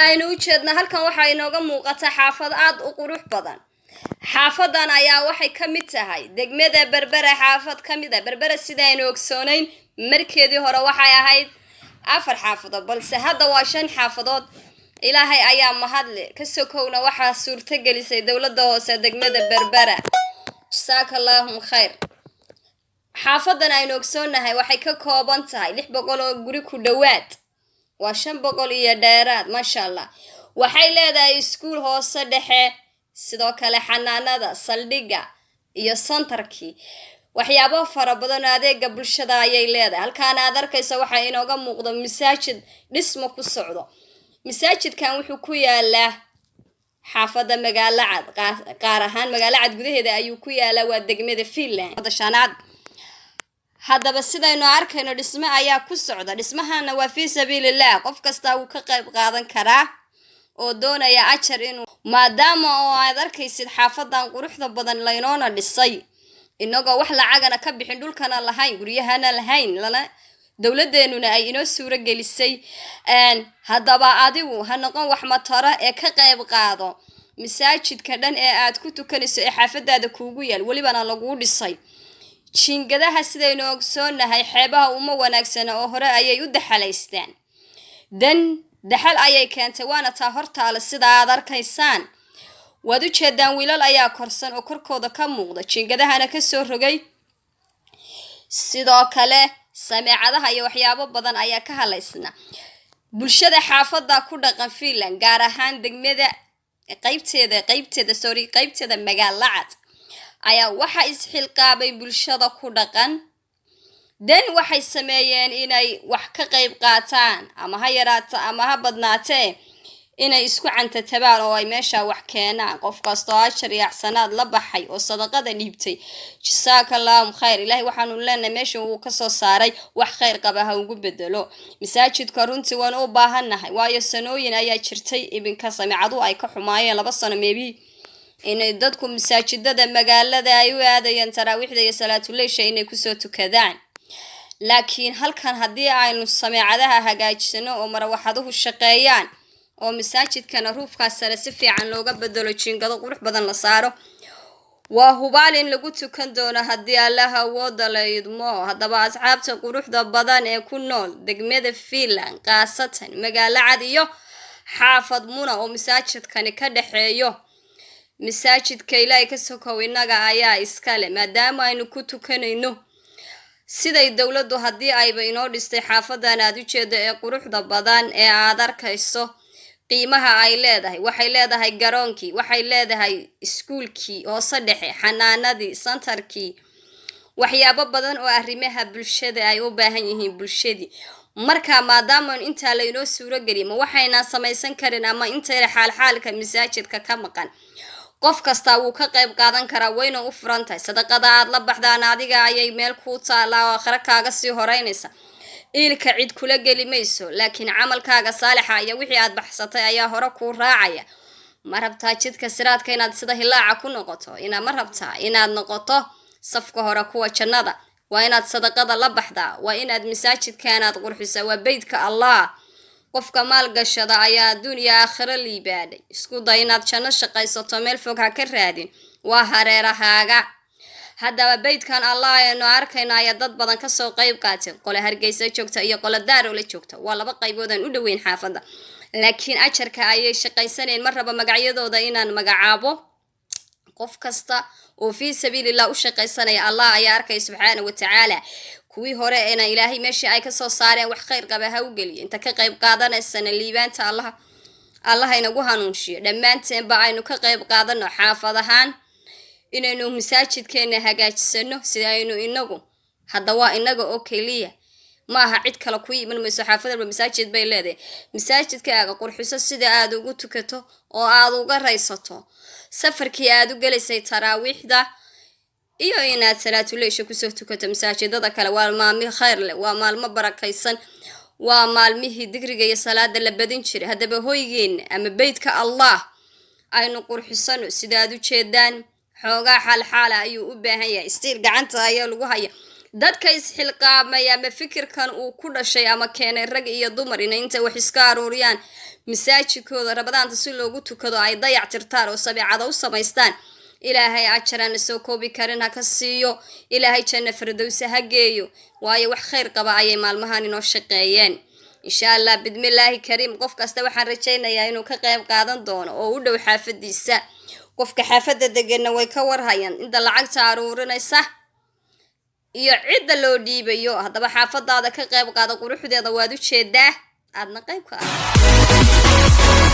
Aynu u jeedna halkan waxaa inooga muuqata xaafad aad u qurux badan. Xaafadan ayaa waxay ka mid tahay degmada Berbera, xaafad ka mid a Berbera. Sida aynu ogsoonayn, markeedii hore waxay ahayd afar xaafadood, balse hadda waa shan xaafadood. Ilaahay ayaa mahadle, ka sokowna waxaa suurto gelisay dowladda hoose degmada Berbera. Jasaaka allaahum khayr. Xaafadan aynu ogsoonahay waxay ka kooban tahay 600 oo guri ku dhowaad, waa 500 iyo dheeraad, maasha Allah. Waxay leedahay iskuul hoose dhexe, sidoo kale xanaanada, saldhigga iyo santarkii, waxyaabo fara badan oo adeega bulshada ayay leedahay. Halkaana aad arkaysa waxaa inooga muuqdo masaajid dhismo ku socdo. Masaajidkan wuxuu ku yaalaa xaafadda Magaalo Cad, qaar ahaan Magaalo Cad gudaheeda ayuu ku yaalaa, waa degmada Finland shanaad. Haddaba sidaynu arkayno, dhismo ayaa ku socda. Dhismahana waa fii sabiilillah, qof kastaa wuu ka qayb qaadan karaa oo doonaya ajar inuu, maadaama oo aad arkaysid xaafadan quruxda badan laynoona dhisay inagoo wax lacagana ka bixin, dhulkana lahayn, guryahana lahayn, lana dowladeenuna ay inoo suuro gelisay. Haddaba adigu ha noqon wax mataro ee ka qayb qaado masaajidka dhan ee aad ku tukanayso ee xaafadaada kuugu yaal, welibana laguu dhisay. Jiingadaha, sidaynu ogsoonahay, xeebaha uma wanaagsana oo hore ayay u daxalaystaan, dan daxal ayay keentay, waana taa hortaala. Sida aad arkaysaan, waad u jeedaan, wiilal ayaa korsan oo korkooda ka muuqda, jiingadahana kasoo rogay. Sidoo kale sameecadaha iyo waxyaabo badan ayaa ka halaysna. Bulshada xaafadda ku dhaqan Finland, gaar ahaan degmada qaybteeda sorry, qaybteeda Magaalo Cad, ayaa waxa isxilqaabay bulshada ku dhaqan. Dan waxay sameeyeen inay wax ka qayb qaataan, ama ha yaraato ama ha badnaatee, inay isku cantatabaan oo ay meesha wax keenaan. Qof kastoo ajar iyo axsanaad la baxay oo sadaqada dhiibtay, jasaaka allahum khayr. Ilaahay waxaanu leenahay meesha uu kasoo saaray wax khayr qaba ha ugu bedelo. Masaajidka runtii waan u baahannahay, waayo sanooyin ayaa jirtay ibinka samicadu ay ka xumaayeen, 2 sano maybe, inay dadku masaajidada magaalada ay u aadayeen taraawiixda iyo salaatuleysha inay kusoo tukadaan. Laakiin halkan haddii aynu sameecadaha hagaajisano oo marawaxaduhu shaqeeyaan oo masaajidkana ruufkaas sare si fiican looga bedelo, jiingado qurux badan la saaro, waa hubaal in lagu tukan doono haddii Allaha awooda la idmo. Haddaba asxaabta quruxda badan ee ku nool degmada Finland, khaasatan Magaalo Cad iyo xaafad Muna oo masaajidkani ka dhexeeyo, masaajidka Ilaahay ka sokow innaga ayaa iskale, maadaama aynu ku tukanayno. Siday dowladdu haddii ayba inoo dhistay xaafadan aad ujeeda ee quruxda badan ee aad arkayso qiimaha ay leedahay, waxay leedahay garoonkii, waxay leedahay iskuulkii hoose dhexe, xanaanadii, santarkii, waxyaabo badan oo arrimaha bulshada ay u baahan yihiin bulshadii. Marka maadaama intaa laynoo suuro geliya, ma waxaynaan samaysan karin ama intayna xaalxaalka masaajidka ka maqan? Qof kastaa wuu ka qayb qaadan karaa, wayna u furan tahay. Sadaqada aad la baxdaan adiga ayay meel kuu taalaa oo aakhiro kaaga sii horeynaysa. Iilka cid kula geli mayso, laakiin camalkaaga saalixa iyo wixii aad baxsatay ayaa hore kuu raacaya. Ma rabtaa jidka siraadka inaad sida hilaaca ku noqoto? Inaad ma rabtaa inaad noqoto safka hore kuwa jannada? Waa inaad sadaqada la baxdaa, waa inaad masaajidkaanaad qurxisaa, waa beytka Allah. Qofka maalgashada ayaa adduun iyo aakhiro liibaadhay. Isku day inaad janno shaqaysato, meel fog ha ka raadin, waa hareerahaaga. Haddaba beydkan Allah aynu arkayno ayaa dad badan kasoo qayb qaateen, qole Hargeysa joogta iyo qole Daarola joogta. Waa laba qaybood aan u dhoweyn xaafadda, laakiin ajarka ayay shaqaysanayeen. Ma raba magacyadooda inaan magacaabo. Qof kasta oo fii sabiilillah u shaqaysanaya, Allah ayaa arkaya subxaana wa tacaala. Kuwii hore ena Ilaahay meeshii ay kasoo saareen wax khayr qaba ha u geliyo. Inta ka qayb qaadanaysana liibaanta Allah, Allah inagu hanuunshiyo. Dhammaanteenba aynu ka qayb qaadano xaafad ahaan inaynu masaajidkeena hagaajisano, sida aynu inagu hadda waa inaga oo keliya, ma aha cid kale ku iman mayso. Xaafad walba masaajid bay leedahay. Masaajidkaaga qurxiso sida aad ugu tukato oo aad uga raysato safarkii aad u gelaysay taraawiixda iyo inaad salaatuleysha kusoo tukato masaajidada kale. Waa maalmi khayr leh, waa maalmo barakaysan, waa maalmihii digriga iyo salaada la badin jiray. Haddaba hoygeena ama beytka Allah aynu qurxisano. Sidaad u jeedaan, xoogaa xaalxaala ayuu u baahan yahay, still gacanta ayaa lagu haya. Dadka isxilqaamay ama fikirkan uu ku dhashay ama keenay, rag iyo dumar, inay intay wax iska aruuriyaan masaajidkooda Ramadaanta si loogu tukado ay dayac tirtaan oo sameecada u samaystaan, Ilaahay ajaraan la soo koobi karin ha ka siiyo, Ilaahay janna firdowsa ha geeyo, waayo wax khayr qaba ayay maalmahan inoo shaqeeyeen. Insha Allah, bidmillaahi kariim, qof kasta waxaan rajaynayaa inuu ka qayb qaadan doono oo u dhow xaafadiisa. Qofka xaafadda deganna way ka warhayaan inta lacagta aruurinaysa iyo cidda loo dhiibayo. Haddaba xaafadaada ka qayb qaada quruxdeeda, waad u jeedaa, aadna qayb ka ah.